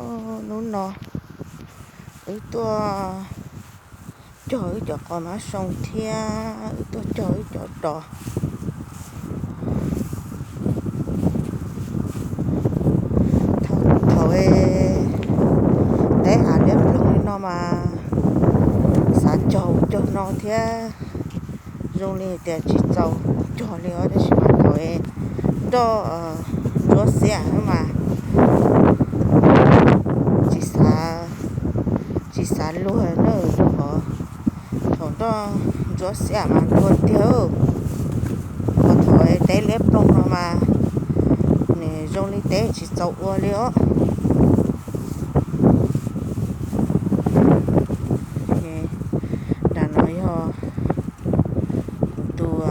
Hnub no wb tuaj cog wb cov qos mab soo thiab wb tuaj cog wb cov dos. Thaum teb av liab ploog li no mas xav cog cog no thiab, zoo li tias tsis txaus cog li os, tab sis mas thaum nroj ntsuab xiab mas tsis xav, tsis xav luag na, rau qhov thaum nroj ntsuab xiab mas luag tiag. Ho thaum teb liab ploog no mas nws zoo li teb tsis txaus ua li os. Nram no yog kuv tus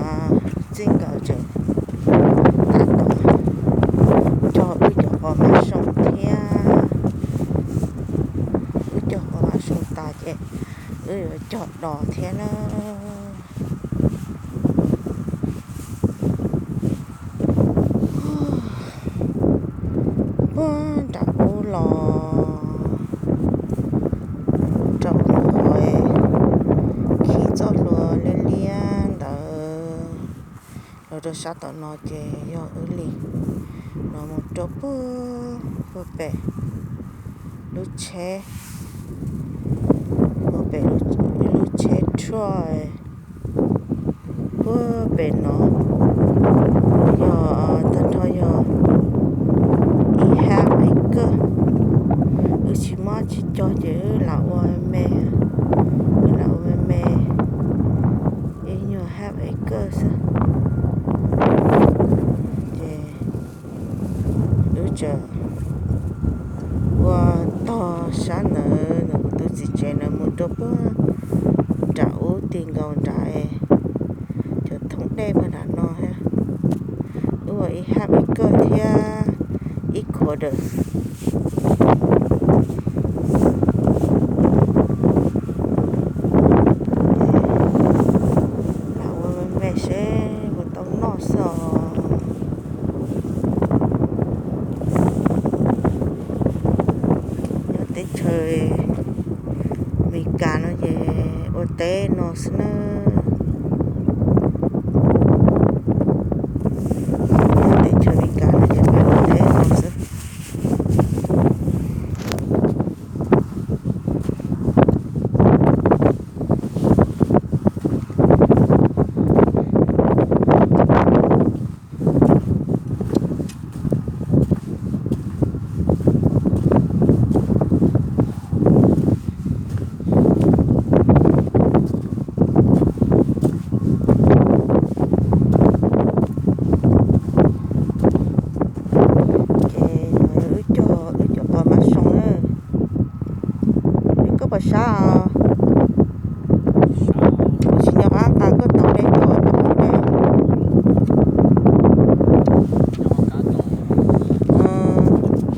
txij nkawm tseem tab tom cog wb cov qos mab soo thiab, wb cog qos mab soo tas ces wb yuav cog dos thiab na. Puag nram ub los rau qhov khi txoj hlua liab liab ntawd los rau sab tom no ces yog wb li no mus rau puag, puag pem lub tsheb, puag pem lub tsheb truck. Puag pem no yog tag nrho yog ib half acre. Wb tsis muab tsis cog ces wb lam ua me, wb lam ua me me ib nyuag half acre xwb. Ces wb tseem ua tog sab ntawd ntawm kuv tus txiv tsev ntawd mus rau puag nram ub ti nkaus nram cov thoob dej puag nram no thiab. Wb ua ib half acre thiab ib quarter. Lam ua me me seb puas tau noj xwb os. Nyob teb chaws Amelikas no ces ua teb no xwb na. Nyob teb chaws Amelikas no ces peb ua teb no xwb. Ces wb cog wb cov qos mab soo na. Es koj puas sab os? Kuv tsis nco qab nqa koj tau dej tuaj.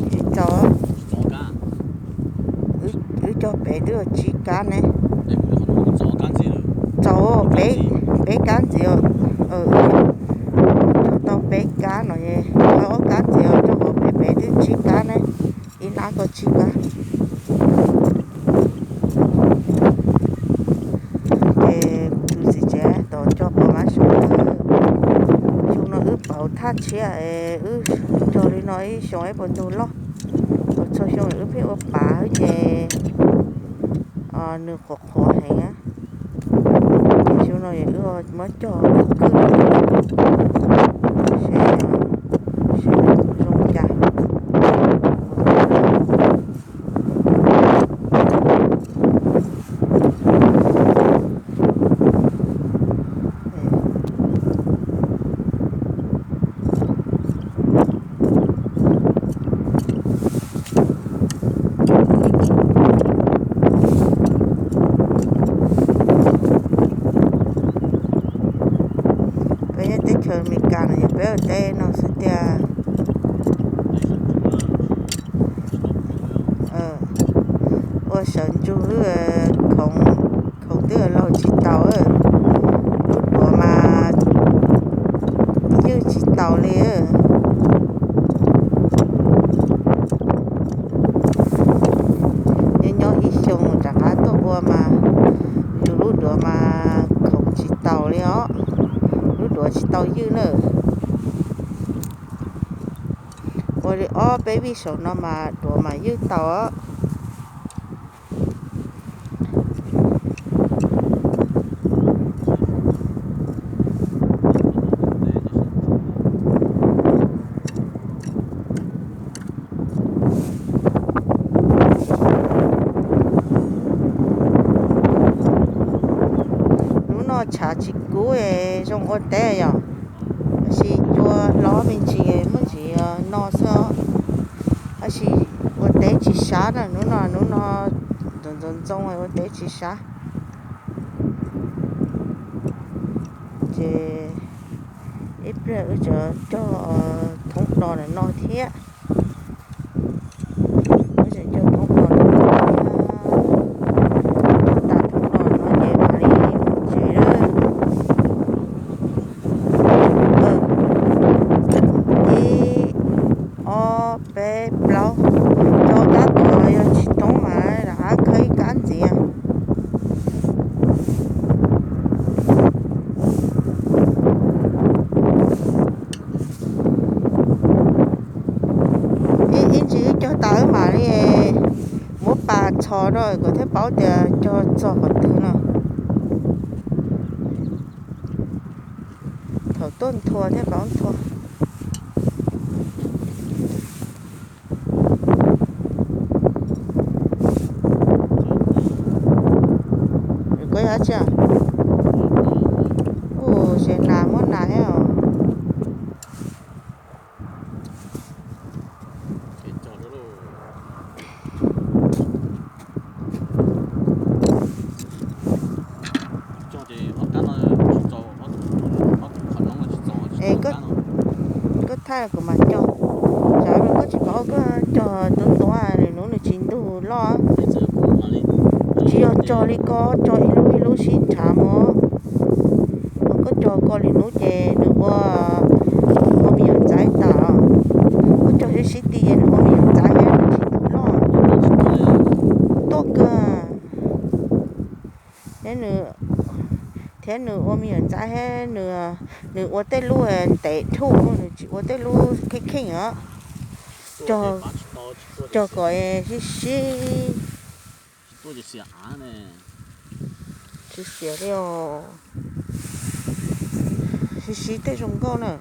Tsis txaus. Wb cog pem twb tsib kab ne. Txaus, peb kab ntxiv. Cog tau peb kab no, ob kab ntxiv, cog pem pem twb tsib kab ne. Ib lab tau tsib kab. Ces kuv tus txiv tsev tau cog qos mab soo. Xyoo no wb pauv thaj tshiab es wb cog li no ib xyoo ib puas ntug loj. Tau txhua xyoo wb pheej ua pav xwb ces nws qhuav qhuav heev. Ces xyoo no wb muab cog kwj seb zoo cas. Peb nyob teb chaws Amelikas no ces peb ua teb no xwb tiag. Ua sawv ntsug, khoom twb laug tsis taus, lub duav mas ywj tsis taus li. ywj na. Ua li ob peb vij saum no mas duav mas ywj tau. Hnub no tshav tsis kub es zoo ua teb yom, tab sis cua hlob me ntsis muaj ntsis no xwb os. Tab sis ua teb tsis sab na, hnub no hnub no ntxoov ntxoov ntxoo ua teb tsis sab. Ces ib pliag wb tseem cog thoob dos no thiab. Wb tseem cog thoob dos no thiab. Cog tas thoob dos no ces mam li mus tsev lawm. Ib, ob, peb, plaub, rau kab tom yog tsis thoob mas rov qab khawb ib kab ntxiv. Ib ntsis wb cog tas wb mam li muab pas txhos rau kom thiaj paub tias cog txog qhov twg no. Thaum tuaj nthua thiaj paub nthua. Koj yog tsi? Ua, ces nas muab nas thiab os. Es koj thaij kuv mam cog. Tsam koj tsis paub koj cog tuav tuav nws hnub nws tsis ntug loj. Tsis yog cog li koj cog ib lub ib lub sib nrhav mog. Koj cog ko li hnub ces nws ua, ua me nyuam ntxaib tas. Koj cog sib sib ti ces nws ua me nyuam ntxaib thiab nws tsis ntug loj. Tuaj kawg. Thiab nws, thiab nws ua me nyuam ntxaib thiab nws, nws ua tej lub ntev dhuj, nws tsis ua tej lub kheej kheej os. Cog kom sib sib, tsis xiav li os. Sib sib tej zoo nkauj na.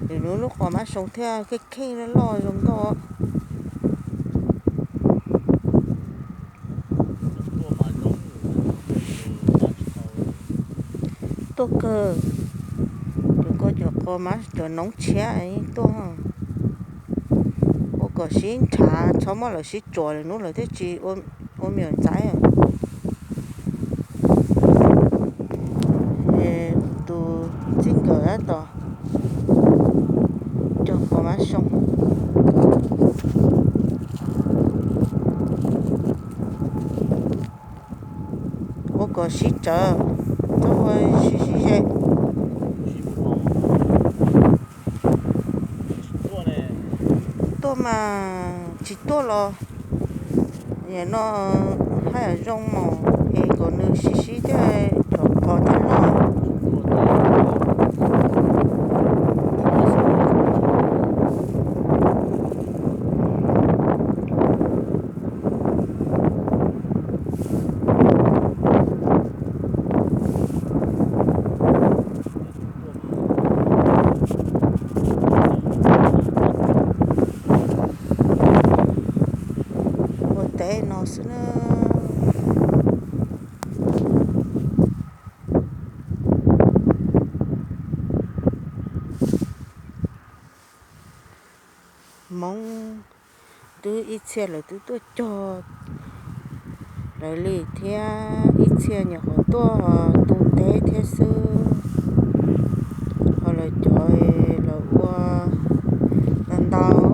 Nws lub qos mab soo thiaj kheej kheej loj zoo nkauj. Tuaj kawg, cov ko cov qos mab cov noob tshiab tuaj. Ua kom sib nrhav txhob muab lawv sib tsuas lwm hnub lawv thiaj tsis ua me nyuam ntxaib. Tus txij nkawm tab tom cog qos mab soo. Ua kom sib tsawv, txhob ua sib sib ze. Tuaj mas tsis tuaj los, no haj yam zoo mos, es kom nws sib sib thiaj cov qos thiaj loj. Ua teb no xwb na. Hmoob twb ib txhia lawv twb tuaj cog lawv li thiab, ib txhia nyuam qhuav tuaj tu teb thiab xwb. Ho lawv cov lawv ua ntau ntau